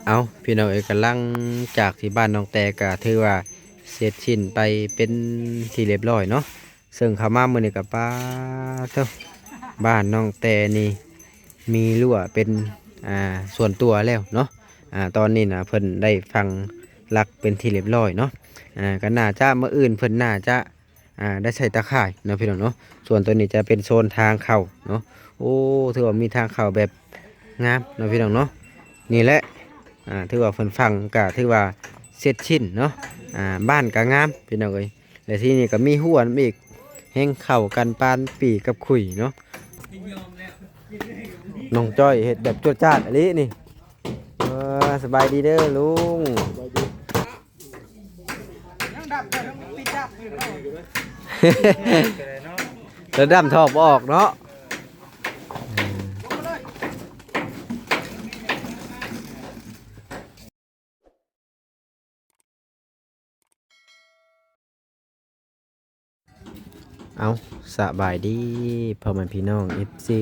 ເອົາ ພີ່ນ້ອງເອີຍ ກຳລັງຈາກທີ່ບ້ານນ້ອງແຕກໍຖືວ່າເສັດສິ້ນໄປເປັນທີ່ລຽບຮ້ອຍເນາະ. ເຊິ່ງເຂົ້າມາມື້ນີ້ກໍ ປາໂທ້ ບ້ານນ້ອງແຕນີ້ມີຮົ້ວເປັນ ອ່າ ສ່ວນຕົວແລ້ວເນາະ. ອ່າ ຕອນນີ້ນະເພິ່ນໄດ້ຝັງຫຼັກເປັນທີ່ລຽບຮ້ອຍເນາະ. ອ່າ ກໍໜ້າຈະ ມື້ອື່ນເພິ່ນໜ້າຈະ ອ່າ ໄດ້ໃສ່ຕາຂ່າຍເນາະ ພີ່ນ້ອງເນາະ. ສ່ວນຕົວນີ້ຈະເປັນໂຊນທາງເຂົ້າເນາະ. ໂອ້ ຖືວ່າມີທາງເຂົ້າແບບງາມເນາະ ພີ່ນ້ອງເນາະ. ນີ້ແຫຼະ ອ່າ ຖືວ່າເພິ່ນຝັງກະຖືວ່າເສັດສິ້ນເນາະ. ອ່າ ບ້ານກະງາມ ພີ່ນ້ອງເອີຍ. ແລະ ທີ່ນີ້ກໍມີຮົ້ວນຳອີກ ແຮ່ງເຂົ້າກັນປານປີ້ກັບຂຸຍເນາະ. ນ້ອງຈ້ອຍເຮັດແບບຈວດຈາດອີ່ຫຼີນີ້. ເອີ ສະບາຍດີເດີລຸງ. ລະດຳຖອກບໍ່ອອກເນາະ. ເອົາ ສະບາຍດີພໍ່ແມ່ພີ່ນ້ອງ ເອັຟຊີ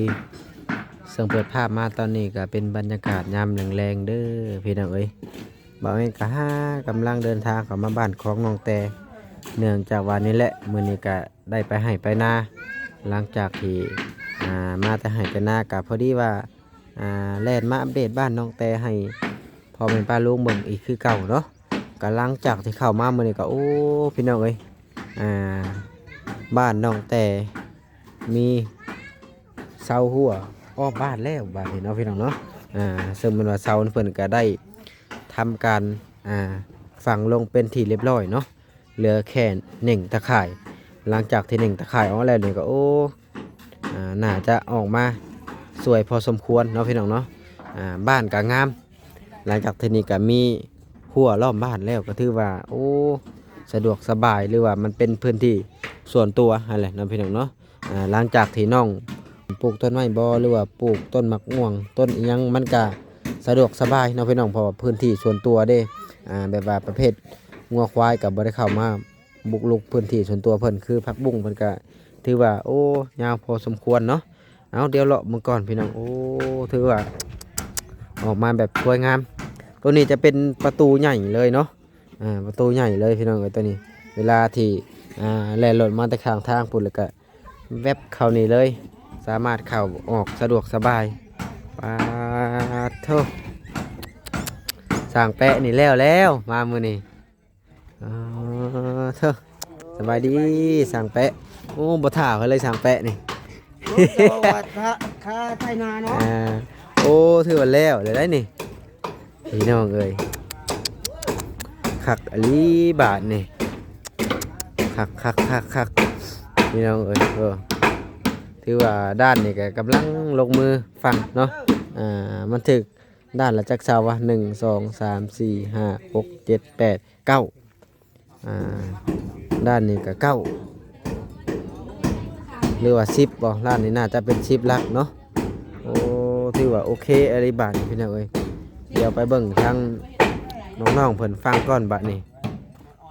ເຊິ່ງເປີດພາບມາຕອນນີ້ກໍເປັນບັນຍາກາດຍາມແລງໆເດີພີ່ນ້ອງເອີຍ. ບ່າວເອງກໍຫາກຳລັງເດີນທາງເຂົ້າມາບ້ານຂອງນ້ອງແຕ ເນື່ອງຈາກວ່ານີ້ແຫຼະ ມື້ນີ້ກໍໄດ້ໄປໄຮ່ໄປນາ. ຫຼັງຈາກທີ່ ອ່າ ມາແຕ່ໄຮ່ແຕ່ນາ ກໍພໍດີວ່າ ອ່າ ແລ່ນມາອັບເດດບ້ານນ້ອງແຕໃຫ້ພໍ່ແມ່ປ້າລຸງເບິ່ງອີກຄືເກົ່າເນາະ. ກໍຫຼັງຈາກທີ່ເຂົ້າມາມື້ນີ້ກໍ ໂອ້ ພີ່ນ້ອງເອີຍ ອ່າ ບ້ານນ້ອງແຕມີເສົາຮົ້ວອ້ອມບ້ານແລ້ວບາດນີ້ເນາະ ພີ່ນ້ອງເນາະ. ອ່າ ເຊິ່ງແມ່ນວ່າເສົາເພິ່ນກໍໄດ້ທຳການ ອ່າ ຝັງລົງເປັນທີ່ລຽບຮ້ອຍເນາະ. ເຫຼືອແຄ່ເໜັງຕາຂ່າຍ. ຫຼັງຈາກທີ່ເໜັງຕາຂ່າຍອອກແລ້ວນີ້ກໍ ໂອ້ ອ່າ ໜ້າຈະອອກມາສວຍພໍສົມຄວນເນາະ ພີ່ນ້ອງເນາະ. ອ່າ ບ້ານກໍງາມ. ຫຼັງຈາກທີ່ນີ້ກໍມີຮົ້ວລ້ອມບ້ານແລ້ວ ກໍຖືວ່າ ໂອ້ ສະດວກສະບາຍ ຫຼືວ່າມັນເປັນພື້ນທີ່ສ່ວນຕົວຫັ້ນແຫຼະເນາະ ພີ່ນ້ອງເນາະ. ອ່າ ຫຼັງຈາກທີ່ນ້ອງປູກຕົ້ນໄມ້ບໍ່ ຫຼືວ່າປູກຕົ້ນໝາກມ່ວງ ຕົ້ນອີ່ຫຍັງ ມັນກະສະດວກສະບາຍເນາະ ພີ່ນ້ອງ ເພາະວ່າພື້ນທີ່ສ່ວນຕົວເດ້. ອ່າ ແບບວ່າປະເພດງົວຄວາຍກໍບໍ່ໄດ້ເຂົ້າມາບຸກລຸກພື້ນທີ່ສ່ວນຕົວເພິ່ນ. ຄືຜັກບຸ້ງເພິ່ນກະຖືວ່າ ໂອ້ ຍາວພໍສົມຄວນເນາະ. ເອົາ ດຽວເລາະເບິ່ງກ່ອນ ພີ່ນ້ອງ. ໂອ້ ຖືວ່າອອກມາແບບສວຍງາມ. ໂຕນີ້ຈະເປັນປະຕູໃຫຍ່ເລີຍເນາະ. ອ່າ ປະຕູໃຫຍ່ເລີຍ ພີ່ນ້ອງເອີຍ ໂຕນີ້. ເວລາທີ່ ອ່າ ແລ່ນລົດມາແຕ່ຂ້າງທາງພຸ້ນ ແລ້ວກະ ແວັບເຂົ້ານີ້ເລີຍ ສາມາດເຂົ້າອອກສະດວກສະບາຍ. ປາດໂທ້ ຊ່າງແປະນີ້ແລ້ວແລ້ວ ມາມື້ນີ້. ອໍ ໂທ້ ສະບາຍດີຊ່າງແປະ. ໂອ້ ບໍ່ຖ້າເພິ່ນເລີຍຊ່າງແປະນີ້. ເຈົ້າວ່າຖ້າ ຖ້າໄຖນາເນາະ. ອ່າ ໂອ້ ຖືວ່າແລ້ວແລ້ວໄດ໋ນີ້. ພີ່ນ້ອງເອີຍ ຄັກອີ່ຫຼີບາດນີ້. ຄັກໆໆໆ ພີ່ນ້ອງເອີຍ. ເອີ ຖືວ່າດ້ານນີ້ກໍກຳລັງລົງມືຝັງເນາະ. ອ່າ ມັນຖືກດ້ານລະຈັກເສົາວະ? ໜຶ່ງ ສອງ ສາມ ສີ່ ຫ້າ ຫົກ ເຈັດ ແປດ ເກົ້າ. ອ່າ ດ້ານນີ້ກໍເກົ້າ ຫຼືວ່າສິບບໍ? ດ້ານນີ້ໜ້າຈະເປັນສິບຫຼັກເນາະ. ໂອ້ ຖືວ່າໂອເຄອີ່ຫຼີບາດນີ້ ພີ່ນ້ອງເອີຍ. ດຽວໄປເບິ່ງທາງນ້ອງໆເພິ່ນຟັງກ່ອນບາດນີ້.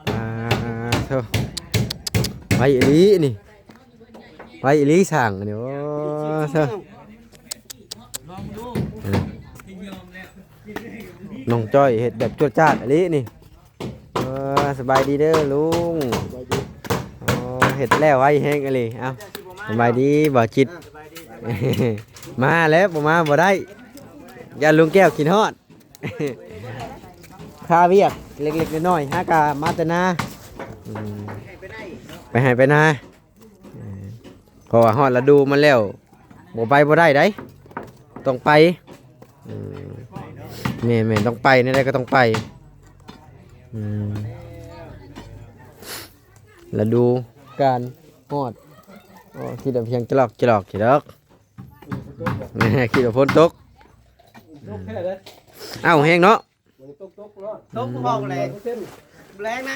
ອ່າ ໂທ້ ໄວອີ່ຫຼີນີ້ ໄວອີ່ຫຼີຊ່າງນີ້. ໂອ້ ໂທ້ ອືມ ນ້ອງຈ້ອຍເຮັດແບບຈວດຈາດອີ່ຫຼີນີ້. ເອີ ສະບາຍດີເດີລຸງ. ສະບາຍດີ. ອໍ ເຮັດແລ້ວໄວແຮງອີ່ຫຼີ. ເອົ້າ ສະບາຍດີບ່າວຈິດ. ມາແລ້ວ ບໍ່ມາບໍ່ໄດ້ ຢ້ານລຸງແກ້ວຄິດຮອດ. ຄາວຽກເລັກໆນ້ອຍໆ ຫາກະມາແຕ່ນາ. ອືມ ໄປໄຮ່ໄປນາ. ເອີ ເພາະວ່າຮອດລະດູມັນແລ້ວ ບໍ່ໄປບໍ່ໄດ້ໃດ໋ ຕ້ອງໄປ. ເອີ ແມ່ນໆ ຕ້ອງໄປ ແນວໃດກໍຕ້ອງໄປ. ອືມ ລະດູການຮອດ. ໂອ້ ຄິດວ່າພຽງຈະຫຼອກຈະຫຼອກຊິດອກ ຄິດວ່າຝົນຕົກ. ເອົ້າ ແຮງເນາະ. ຕົກ ຕົກ ຕົກ ຕົກ ອືມ ບໍ່ແລງ ແລງນະ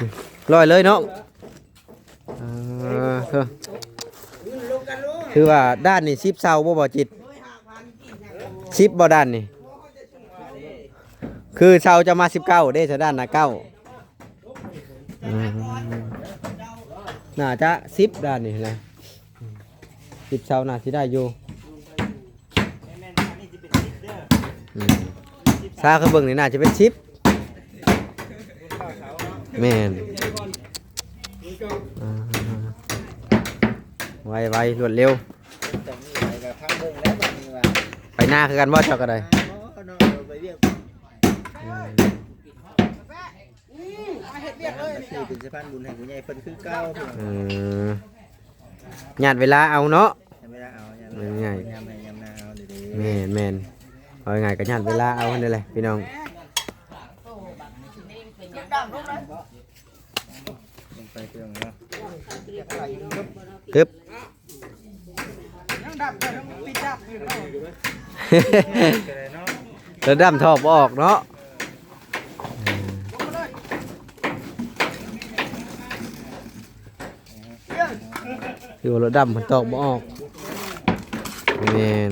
ລອຍເລີຍເນາະ. ເອີ ຄືວ່າດ້ານນີ້ສິບເສົາບໍ່ ບ່າວຈິດ? ສິບບໍ່ດ້ານນີ້? ຄືເສົາຈະມາສິບເກົ້າເດ້ ຊະດ້ານນະເກົ້າ. ອືມ ໜ້າຈະສິບດ້ານນີ້ນະ. ສິບເສົາໜ້າຊິໄດ້ຢູ່. ອືມ ຊາວເຂົາເບິ່ງນີ້ໜ້າຈະເປັນສິບ. ແມ່ນ ອ່າ ໄວໆ ລວດເລັວ. ໄປນາຄືກັນບໍ່ ເຈົ້າກໍໄດ້? ອືມ ເປັນສະພານບຸນໃຫ້ຜູ້ໃຫຍ່ເພິ່ນຄືເກົ່າ. ເອີ ຍາດເວລາເອົາເນາະ. ຍາດເວລາເອົາ ຍາດເວລາເອົາ ຍາມໄຮ່ຍາມນາເອົາເດ້. ແມ່ນໆ ເວົ້າງ່າຍໆ ກໍຍາດເວລາເອົາຫັ້ນແຫຼະພີ່ນ້ອງ. ລົງໄປເຄື່ອງເນາະ ຮຶບ ຍັງດັບຢູ່ ຍັງຕິດດັບຢູ່ເນາະ. ແລ້ວດຳຖອກບໍ່ອອກເນາະ. ຄືວ່າລົດດຳມັນຕອກບໍ່ອອກ. ແມ່ນ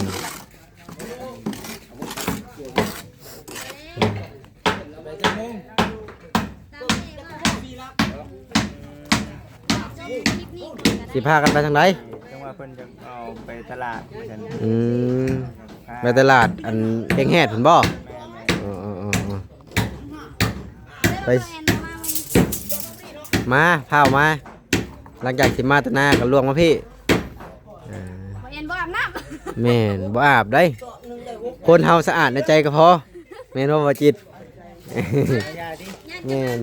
ຊິພາກັນໄປທາງໃດ? ຈັ່ງວ່າເພິ່ນຈະເອົາໄປຕະຫຼາດວ່າຊັ້ນ. ອືມ ໄປຕະຫຼາດອັນແກງແຮດພຸ້ນບໍ່? ແມ່ນໆ ເອີໆໆ ໄປ ມາ ພ້າວມາ. ຫຼັງຈາກທີ່ມາແຕ່ນາກໍລ່ວງມາພີ້. ອ່າ ບໍ່ແມ່ນບໍ່ອາບນ້ຳ. ແມ່ນ ບໍ່ອາບໄດ໋. ຄົນເຮົາສະອາດໃນໃຈກໍພໍ. ແມ່ນບໍ່ ບໍ່ຈິດ? ແມ່ນ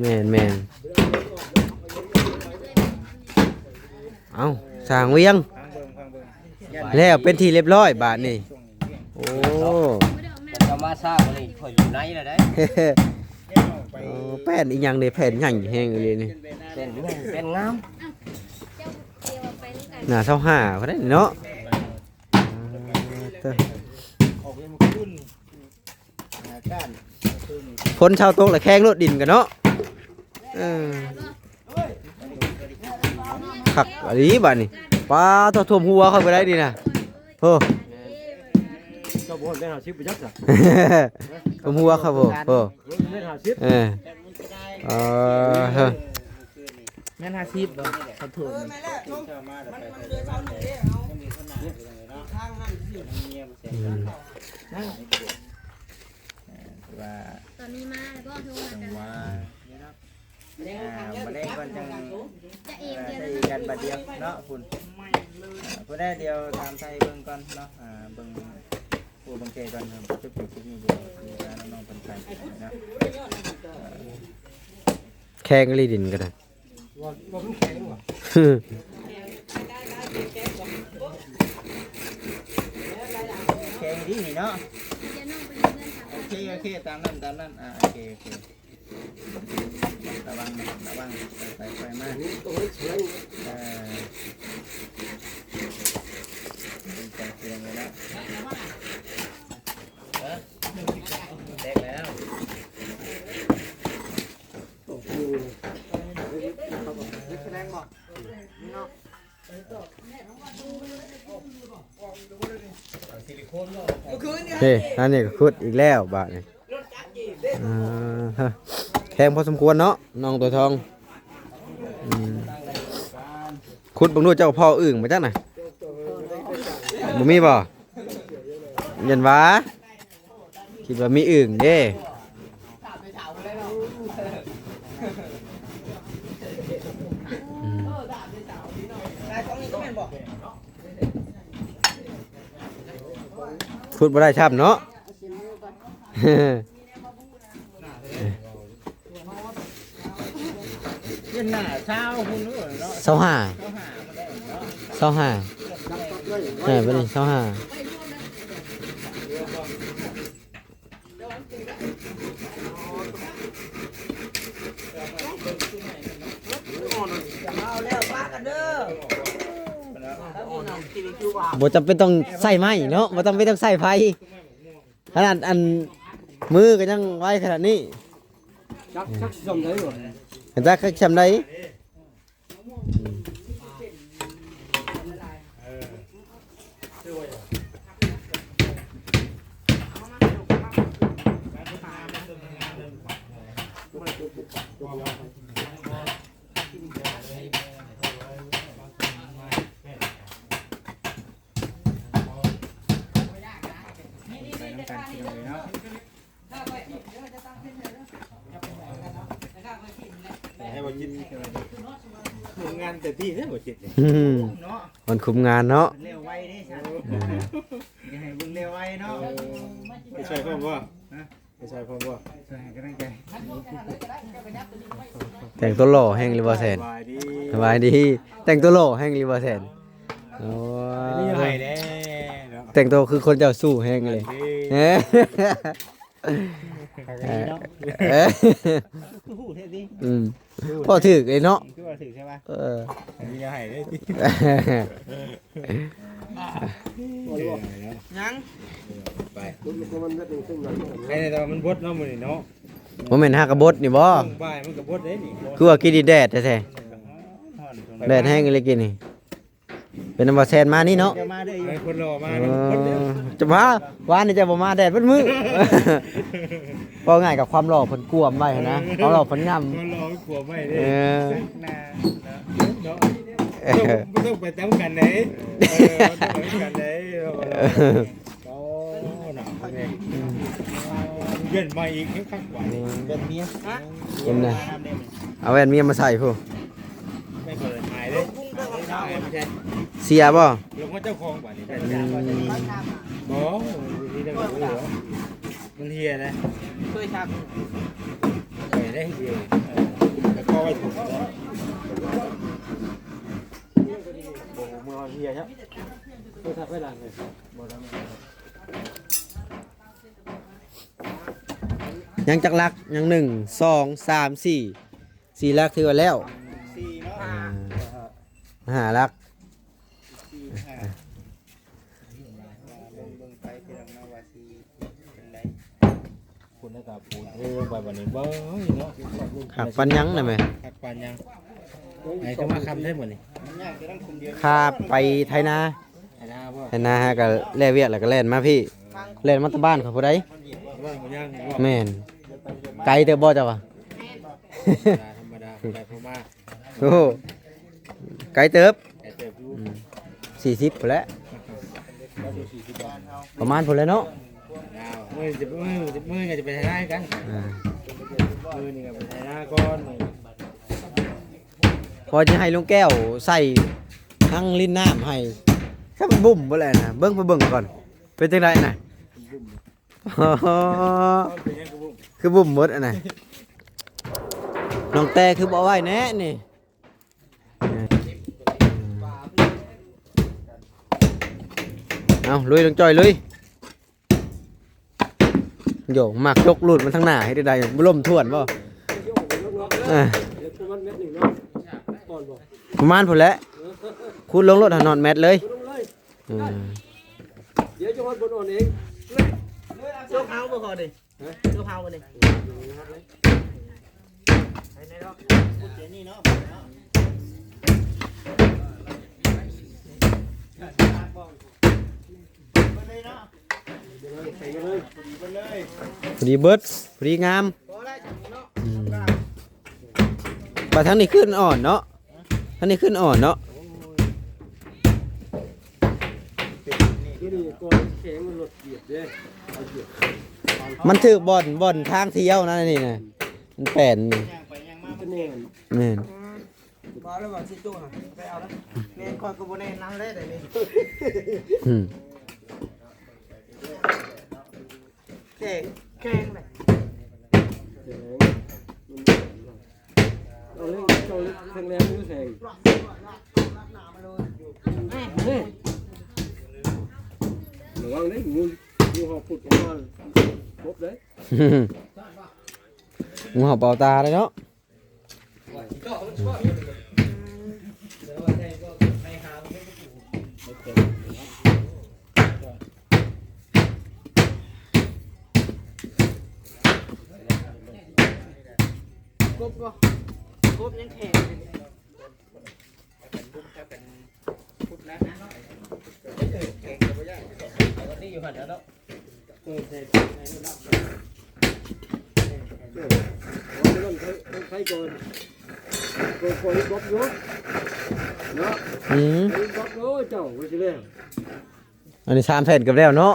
ແມ່ນໆ. ເອົ້າ ສ້າງວຽງ ແລ້ວເປັນທີ່ລຽບຮ້ອຍບາດນີ້. ໂອ້ ເຈົ້າມາຊ້າກວ່ານີ້ ຂ້ອຍຢູ່ໃນແລ້ວໄດ໋. ໂອ້ ແປ້ນອີ່ຫຍັງເດ ແປ້ນໃຫຍ່ແຮງອີ່ຫຼີນີ້. ແປ້ນໃຫຍ່ ແປ້ນງາມ. ໜ້າຊາວຫ້າພຸ້ນເດເນາະ. ອ່າ ເຕີ ຝົນເຊົາຕົກແລ້ວແຂງໂລດດິນກັນເນາະ. ເອີ ຄັກອີ່ຫຼີບາດນີ້. ປາໂທ້ ຖ້ວມຫົວຂ້ອຍໄປໄດ້ນີ້ນະ. ໂອ້ ເຈົ້າບໍ່ຮອດແມ່ນຫ້າສິບບໍ່ຈັກຊະ. ຖ້ວມຫົວຂ້ອຍພຸ້ນ. ໂອ້ ແມ່ນຫ້າສິບ. ເອີ ເອີ ແມ່ນຫ້າສິບບໍ່? ຂອໂທດ. ອືມ ວ່າ ຕອນນີ້ມາແລ້ວບໍ່? ໂທຫາກັນ. ວ່າ ອ່າ ມາແລງກ່ອນຈັ່ງ ຈະເອງ ເອີ ດຽວ ໃສ່ກັນບາດດຽວເນາະພຸ້ນ. ເອີ ຜູ້ໃດດຽວຖາມໄທເບິ່ງກ່ອນເນາະ. ອ່າ ເບິ່ງຜູ້ເບິ່ງແຈກ່ອນ ຈົບຄລິບນີ້ດຽວ ນ້ອງໆເພິ່ນໄປເນາະ. ແຂງອີ່ຫຼີດິນກໍໄດ້. ແຂງດີນີ້ເນາະ. ໂອເຄ ໂອເຄ ຕາມນັ້ນ ຕາມນັ້ນ. ອ່າ ໂອເຄ ໂອເຄ ລະວັງ ລະວັງ ຄ່ອຍໄປຄ່ອຍມາ. ເອີ ເປັນການເຕືອນເລີຍເນາະ. ເອີ ແຕກແລ້ວ. ໂອ້ໂຫ ເຮັດແສດງບໍ່? ເດ້ ອັນນີ້ກໍຂຸດອີກແລ້ວບາດນີ້. ອ່າ ແຂງພໍສົມຄວນເນາະ ນ້ອງຕົວທອງ. ອືມ ຂຸດເບິ່ງດູ ເຈົ້າພໍອຶ່ງບໍ່ຈັກນະ? ບໍ່ມີບໍ່? ຢ້ານວ່າ ຄິດວ່າມີອຶ່ງເດ້. ອືມ ຂຸດບໍ່ໄດ້ຊ້ຳເນາະ. ເປັນໜ້າຊາວພຸ້ນເນາະ. ຊາວຫ້າ ຊາວຫ້າ. ເອີ ບັດນີ້ຊາວຫ້າ. ບໍ່ຈຳເປັນຕ້ອງໃຊ້ໄມ້ເນາະ ບໍ່ຈຳເປັນຕ້ອງໃຊ້ໄຟ. ຂະໜາດອັນມືກໍຍັງໄວຂະໜາດນີ້. ຈັກ ຈັກຊິຊ່ຳໃດວະ? ຈັກ ຈັກຊິຊ່ຳໃດ? ອືມ. ນຳກັນພີ່ນ້ອງເອີຍເນາະ. ໃຫ້ບໍ່ຈິດ ໂຮງງານແຕ່ທີ່ເດ້ບໍ່ຈິດນີ້ ອືມ ເນາະ ຄົນຄຸມງານເນາະ ເພິ່ນແລ້ວໄວເດ້ຊັ້ນ ອືມ ຢາກໃຫ້ເບິ່ງແລ້ວໄວເນາະ. ເອີ ໄປຊ່ວຍພ້ອມບໍ່? ຮະ? ໄປຊ່ວຍພ້ອມບໍ່? ຊ່ວຍໃຫ້ກຳລັງໃຈ. ແຕ່ງຕົວຫຼໍ່ແຮງເລີຍບໍ່ແສນ? ສະບາຍດີ ສະບາຍດີ. ແຕ່ງຕົວຫຼໍ່ແຮງເລີຍບໍ່ແສນ? ໂອ້ຍ ນີ້ໃຫ້ແດ່ເນາະ ແຕ່ງຕົວຄືຄົນເຈົ້າຊູ້ແຮງເລີຍ. ເອີ ເອີ ຄືຮູ້ແທ້ຕິ ອືມ ພໍຖືກເລີຍເນາະ ຄືວ່າຖືກໃຊ່ປະ? ເອີ ອັນນີ້ໃຫ້ເດ້ຕິ ຍັງ ໄປ ໃຫ້ແຕ່ວ່າມັນບົດເນາະມື້ນີ້ເນາະ. ບໍ່ແມ່ນຫາກະບົດນີ້ບໍ່? ບ່າຍມັນກະບົດເດ້ນີ້ ຄືວ່າກິນແດດແທ້ໆ ແດດແຮງອີ່ຫຼີກິນນີ້. ເປັນນຳບໍ່ແຊນມານີ້ເນາະ ເອີ ເພິ່ນລໍມາ ເອີ ເພິ່ນເດີ ຈະວ່າ ວານນີ້ເຈົ້າບໍ່ມາ ແດດເບິດມື້. ເວົ້າງ່າຍກັບຄວາມຫຼໍ່ເພິ່ນກວມໄວ້ຫັ້ນນະ ຄວາມຫຼໍ່ເພິ່ນງາມ ຄວາມຫຼໍ່ເພິ່ນກວມໄວ້ເດ້ ເອີ ເນາະ ເອີ ບໍ່ຕ້ອງ ບໍ່ຕ້ອງໄປຕາມກັນເດ້ ເອີ ບໍ່ຕ້ອງໄປຕາມກັນເດ້. ໂອ້ ໜາວແຮງ ອືມ ເຢັນມາອີກ ຄັກກວ່ານີ້ ເປັນເມຍ ຮະ ເປັນນະ ເອົາແວ່ນເມຍມາໃສ່ພຸ້ນ ໄປເປີດຫາຍເດ້ ເສຍບໍ່? ລົງມາເຈົ້າຂອງບາດນີ້ ອືມ ບໍ່ ມັນເຮຍແລ້ວ ເຄີຍຊັກ ເອີ ໄດ້ເຮຍ ເອີ ແລ້ວກໍໄວ້ຖົມ ບໍ່ຮູ້ເມື່ອເຮຍ ໂທລະສັບໄວ້ຫຼັງເລີຍ ບໍ່ໄດ້ ຍັງຈັກຫຼັກ? ຍັງໜຶ່ງ ສອງ ສາມ ສີ່ ສີ່ຫຼັກຖືວ່າແລ້ວ ສີ່ເນາະ ອ່າ ຫ້າຫຼັກ ສີ່ ຫ້າ ເບິ່ງ ເບິ່ງໄປພີ່ນ້ອງເນາະ ວ່າຊິເປັນໃດ ພຸ້ນແລ້ວກໍປູນເທລົງໄປບາດນີ້ ເບິ່ງເນາະ ຄັກປານຫຍັງນະແມ່ ຄັກປານຫຍັງ ໃຫ້ເຂົ້າມາຄຳແທ້ມື້ນີ້ ຂ້າໄປໄຖນາ ໄຖນາຫາກໍແລ່ວຽກແລ້ວກໍແລ່ນມາພີ້ ແລ່ນມາແຕ່ບ້ານເຂົາຜູ້ໃດ ແມ່ນ ໄກເຕີບບໍ່ເຈົ້າວ່າ ທຳມະດາ ໄປພໍມາ ໂອ້ ໄກເຕີບ ໄກເຕີບຢູ່ ອືມ ສີ່ສິບພຸ້ນແຫຼະ ປະມານພຸ້ນແຫຼະເນາະ ມື້ ມື້ ມື້ນີ້ກໍຈະໄປໄຖນາຄືກັນ ອ່າ ມື້ນີ້ກໍໄປໄຖນາກ່ອນ ພໍຊິໃຫ້ລຸງແກ້ວໃສ່ຖັງລິນນ້ຳໃຫ້ ຄືມັນບຸ້ມເບິດແລ້ວນະ ເບິ່ງ ໄປເບິ່ງກ່ອນ ເປັນຈັ່ງໃດນະ ຄືບຸ້ມໝົດອັນນະ ນ້ອງແຕ່ຄືບໍ່ເອົາໄວ້ແນ່ນີ້ ເອົາ ລຸຍ ນ້ອງຈ້ອຍ ລຸຍ. ໂຢ ມັກຍົກລູດມັນທາງໜ້າເຮັດໃດ ບໍ່ລົ້ມຖ້ວນບໍ່? ອ່າ ປະມານພຸ້ນແຫຼະ ຂຸດລົງໂລດຫາຮອດແມັດເລີຍ ອືມ ດຽວຈະຮອດບົດອ່ອນເອງ ເຈົ້າເຮົາບໍ່ພໍນີ້ ຮະ ເຈົ້າເຮົາບໍ່ນີ້ ພໍດີເບິດ ພໍດີງາມ ອືມ ບາດທາງນີ້ຂຶ້ນອ່ອນເນາະ ທາງນີ້ຂຶ້ນອ່ອນເນາະ ມັນຖືກບ່ອນ ບ່ອນທາງທ່ຽວນັ້ນນີ້ນະ ມັນແປນ ແມ່ນ ບໍ່ແລ້ວວ່າຊິໂຈ້ຫາໄປເອົານະ ແມ່ນຂ້ອຍກໍບໍ່ແນະນຳແລ້ວດຽວນີ້ ອືມ ແຂງ ແຂງແຫຼະ ເອົາເລື່ອງເຈົ້າແຂງແລງຢູ່ແຂງ ລະວັງເດ້ ງູ ງູເຫົາພຸດອອກມາຄົບເດ້ ງູເຫົາເປົ່າຕາເດ້ເນາະ. ກົບບໍ່? ກົບຍັງແຂງ. ອືມ ອັນນີ້ສາມແຜ່ນກັບແລ້ວເນາະ.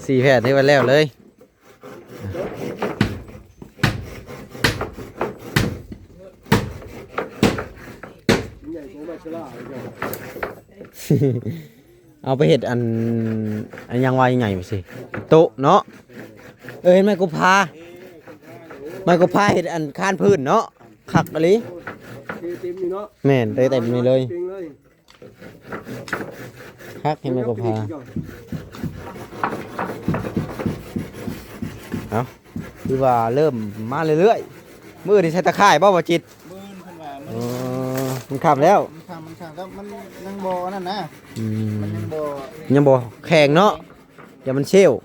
ສີ່ແຜ່ນ ຖືວ່າແລ້ວເລີຍ. ເອົາໄປເຮັດອັນ ອັນຫຍັງວ່າໃຫຍ່ໆ ຊິ ໂຕະເນາະ. ເອີ ເຫັນໄມ້ກຸມພາ ໄມ້ກຸມພາເຮັດອັນຄານພື້ນເນາະ ຄັກອີ່ຫຼີ. ເຕັມຢູ່ເນາະ. ແມ່ນ ເຕັມນີ້ເລີຍ. ຄັກ ເຫັນໄມ້ກໍພາ. ເອົ້າ ຄືວ່າເລີ່ມມາເລື້ອຍໆ. ມື້ນີ້ໃສ່ຕາຂ່າຍບໍ່ ບໍ່ຈິດ? ມື້ອື່ນເພິ່ນວ່າມັນ ອໍ ມັນຄ່ຳແລ້ວ ມັນຄ່ຳ ມັນຄ່ຳແລ້ວ ມັນຍັງບໍ່ອັນນັ້ນນະ. ອືມ ມັນຍັງບໍ່ ຍັງບໍ່ແຂງເນາະ. ຢ່າມັນເຊວ. ອືມ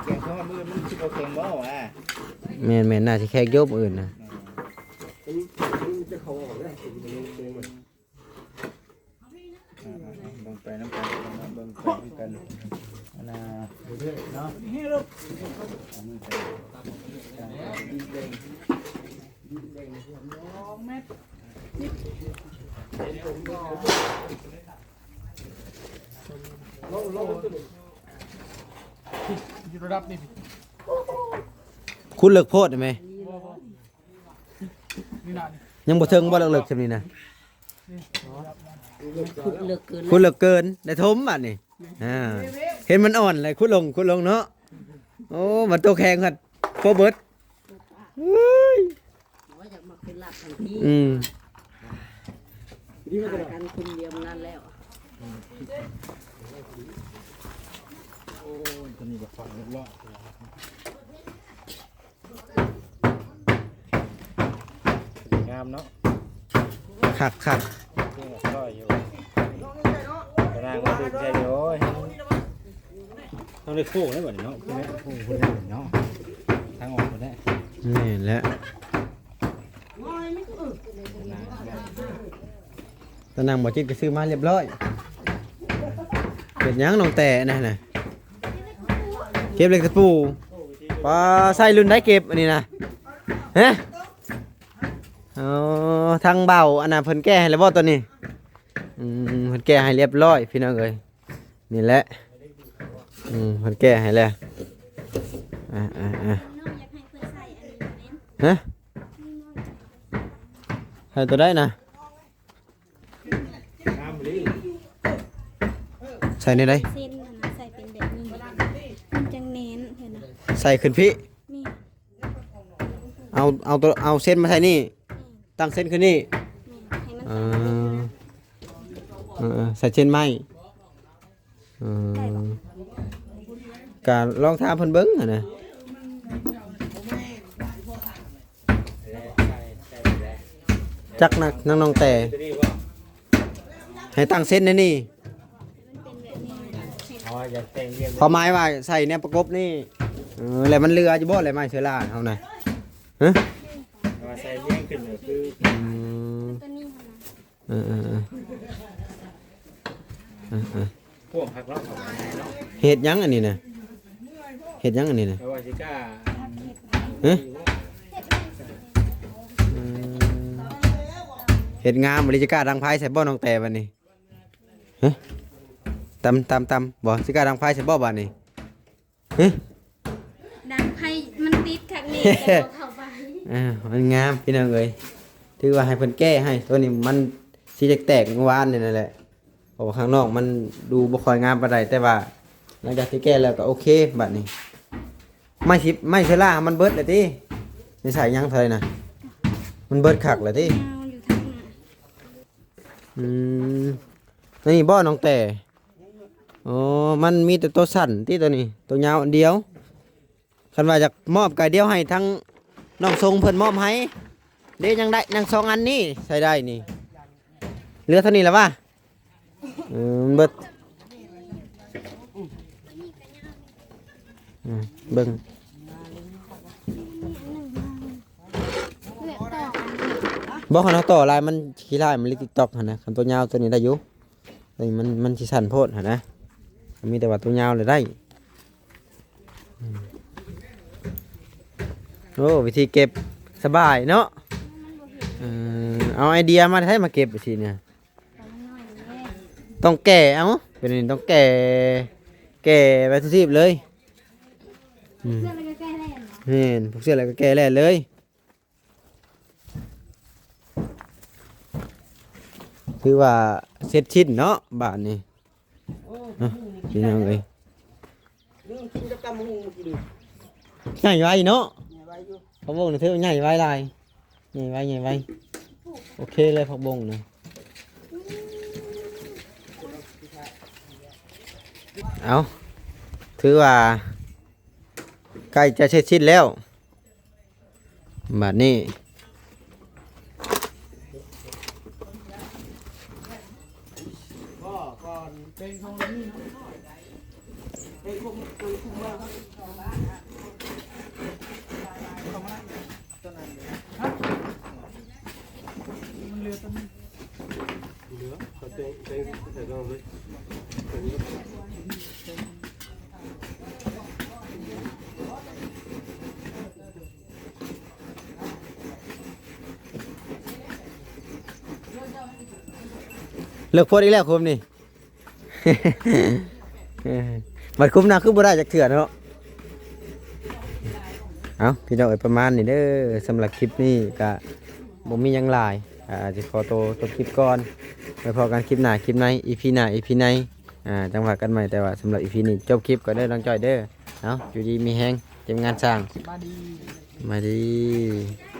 ແຂງ ເພາະວ່າມື້ອື່ນມັນຊິບໍ່ແຂງບໍ່ວະ? ແມ່ນໆ ໜ້າຊິແຂງຢູ່ມື້ອື່ນນະ. ອືມ ອ່າໆ ເບິ່ງໄປນຳກັນ ເບິ່ງໄປນຳກັນ ອັນນ່າ ເນາະ. ຢູ່ລະດັບນີ້ ຂຸດເລິກໂພດແມ່ນບໍ່? ນີ້ນະ ຍັງບໍ່ເຖິງບໍ່ ເລິກໆ ສ່ຳນີ້ນະ? ຂຸດເລິກເກີນ ຂຸດເລິກເກີນ ໄດ້ຖົມບາດນີ້. ອ່າ ເຫັນມັນອ່ອນແລ້ວ ຂຸດລົງ ຂຸດລົງເນາະ. ໂອ້ ມັນໂຕແຂງພັດໂປະເບິດ. ເຮີ້ຍ ວ່າຢາກມາຂຶ້ນລາບທັງທີ. ອືມ ຂາຍກັນຄົນດຽວນັ້ນແລ້ວ. ໂອ້ຍ ຕົວນີ້ກໍຝັງຮຽບຮ້ອຍ. ງາມເນາະ ຄັກໆ ເກັ່ງກໍຊອຍຢູ່. ກະນາງມາດຶງໃສ່ຢູ່. ໂອ້ຍ ຕ້ອງໄດ້ໂຄ້ງແລ້ວບັດນີ້ເນາະ ໂຄ້ງພຸ້ນແລ້ວເນາະ ທາງອອກພຸ້ນແຫຼະ. ແມ່ນແຫຼະ ຕານັ່ງບໍ່ຈິດກໍຊື້ມາຮຽບຮ້ອຍ. ເຮັດຫຍັງນ້ອງແຕ່ນັ້ນນະ? ເກັບເຫຼັກຕະປູ. ປາ ໃຊ້ລຸ້ນໃດເກັບອັນນີ້ນະ? ຮະ? ອໍ ທາງເບົາອັນນ່າ ເພິ່ນແກ້ໃຫ້ແລ້ວບໍ່ຕົວນີ້? ອືມ ເພິ່ນແກ້ໃຫ້ຮຽບຮ້ອຍພີ່ນ້ອງເອີຍ. ນີ້ແຫຼະ ອືມ ເພິ່ນແກ້ໃຫ້ແລ້ວ. ອ່າໆໆ ຮະ? ໃຫ້ຕົວໃດນະ? ໃສ່ແນວໃດ? ເສັ້ນຫັ້ນນະ ໃສ່ເປັນແບບນີ້ ມັນຈັ່ງແໜ້ນ ເຫັນນະ. ໃສ່ຂຶ້ນພີ້ ນີ້ ເອົາ ເອົາຕົວ ເອົາເສັ້ນມາໃສ່ນີ້. ອືມ ຕັ້ງເສັ້ນຂຶ້ນນີ້. ແມ່ນ ໃຫ້ມັນ ເອີ ໃສ່ເສັ້ນໄມ້. ເອີ ໄດ້ບໍ່? ກະລອງຖາມເພິ່ນເບິ່ງຫັ້ນນະ. ຈັກນະ ນາງນ້ອງແຕ່ ໃຫ້ຕັ້ງເສັ້ນໃນນີ້. ຄວາມໝາຍວ່າໃສ່ແນວປະກົບນີ້ ເອີ ແລ້ວມັນເຫຼືອຢູ່ບໍ່ ແລ້ວໄມ້ເຊື້ອລາເຮົານະ? ຮະ? ວ່າໃສ່ລຽງຂຶ້ນກໍຄື ອືມ ຕົວນີ້ຫັ້ນນະ. ເອີໆໆ ພວກຮັກເນາະ ເຮັດຫຍັງອັນນີ້ນະ? ເຮັດຫຍັງອັນນີ້ນະ? ແຕ່ວ່າຊິກ້າ ຮະ? ອືມ ເຮັດງາມ ບໍ່ໄດ້ຊິກ້າດັງໄຟໃສ່ບໍ່ນ້ອງແຕ່ບັດນີ້? ຮະ? ຕຳ ຕຳ ຕຳ ບໍ່ ຊິກ້າດັງໄຟໃສ່ບໍ່ບາດນີ້? ຮະ? ດັງໄຟມັນຕິດຄັກນີ້ ແຕ່ບໍ່ເຂົ້າໄປ. ອ່າ ມັນງາມພີ່ນ້ອງເອີຍ ຖືວ່າໃຫ້ເພິ່ນແກ້ໃຫ້. ຕົວນີ້ມັນສີແຕກໆ ມື້ວານນີ້ນັ້ນແຫຼະ ເພາະວ່າຂ້າງນອກມັນດູບໍ່ຄ່ອຍງາມປານໃດ ແຕ່ວ່າຫຼັງຈາກທີ່ແກ້ແລ້ວກໍໂອເຄບາດນີ້. ໄມ້ສິບ ໄມ້ເຊື້ອລາມັນເບິດແລ້ວຕິ? ໄດ້ໃສ່ຍັງເທົ່າໃດນະ? ມັນເບິດຄັກແລ້ວຕິ? ຍາວຢູ່ທາງໜ້າ. ອືມ ນີ້ບໍ່ນ້ອງແຕ່? ອໍ ມັນມີແຕ່ໂຕສັ້ນຕິ ໂຕນີ້ ໂຕຍາວອັນດຽວ. ຄັນວ່າຢາກມອບກໍດຽວໃຫ້ທາງນ້ອງຊົງເພິ່ນມອບໃຫ້ເດ້. ຍັງໄດ້ ຍັງສອງອັນນີ້ໃສ່ໄດ້ນີ້ ເຫຼືອເທົ່ານີ້ລະຫວາ? ເອີ ມັນເບິດ ອືມ ເບິ່ງ ບໍ່ ຄັນເຮົາຕໍ່ລາຍມັນຂີ້ລາຍ ມັນລິຕິກຕອກຫັ້ນນະ. ຄັນຕົວຍາວຕົວນີ້ໄດ້ຢູ່ ຕົວນີ້ມັນ ມັນຊິສັ້ນໂພດຫັ້ນນະ. ມີແຕ່ວ່າຕົວຍາວແຫຼະໄດ້. ອືມ ໂອ້ ວິທີເກັບສະບາຍເນາະ. ເອີ ເອົາໄອເດຍມາແທ້ ມາເກັບຈັ່ງຊີ້ນະ. ຕອນນ້ອຍເດ້ ຕ ຕ້ອງແກ່ ເອົ້າ ເປັນອັນນີ້ຕ້ອງແກ່ ແກ່ໄວ້ທຸກທີບເລີຍ. ອືມ ເສື້ອແລ້ວກໍແກ່ແລ່ນ ແມ່ນ ຜູກເສື້ອແລ້ວກໍແກ່ແລ່ນເລີຍ. ຖືວ່າເສັດສິ້ນເນາະບາດນີ້. ໂອ້ ເນາະ ພີ່ນ້ອງເອີຍ ນີ້ກິນກັບຕຳບັກຫຸ່ງມື້ກີ້ນີ້ ໃຫຍ່ໄວເນາະ ໃຫຍ່ໄວຢູ່. ຜັກບົ້ງນີ້ຖືວ່າໃຫຍ່ໄວຫຼາຍ ໃຫຍ່ໄວ ໃຫຍ່ໄວ. ໂອເຄເລີຍຜັກບົ້ງນະ. ເອົ້າ ຖືວ່າໃກ້ຈະເສັດສິ້ນແລ້ວ. ບາດນີ້ ເລິກໂພດອີກແລ້ວຄຸມນີ້ ເອີ ບັດຄຸມນະຄືບໍ່ໄດ້ຈັກເທື່ອເນາະ. ເອົ້າ ພີ່ນ້ອງເອີຍ ປະມານນີ້ເດີ ສຳລັບຄລິບນີ້ກະບໍ່ມີຫຍັງຫຼາຍ ອາ ຊິຂໍໂຕຈົບຄລິບກ່ອນ ໄວ້ພໍ້ກັນຄລິບໜ້າ ຄລິບໃນ ອີພີໜ້າ ອີພີໃນ ອາ ຈັ່ງວ່າກັນໃໝ່. ແຕ່ວ່າສຳລັບອີພີນີ້ຈົບຄລິບກ່ອນເດີນ້ອງຈ້ອຍເດີ. ເອົ້າ ຢູ່ດີມີແຮງ ທີມງານຊ່າງ ສະບາຍດີ ສະບາຍດີ.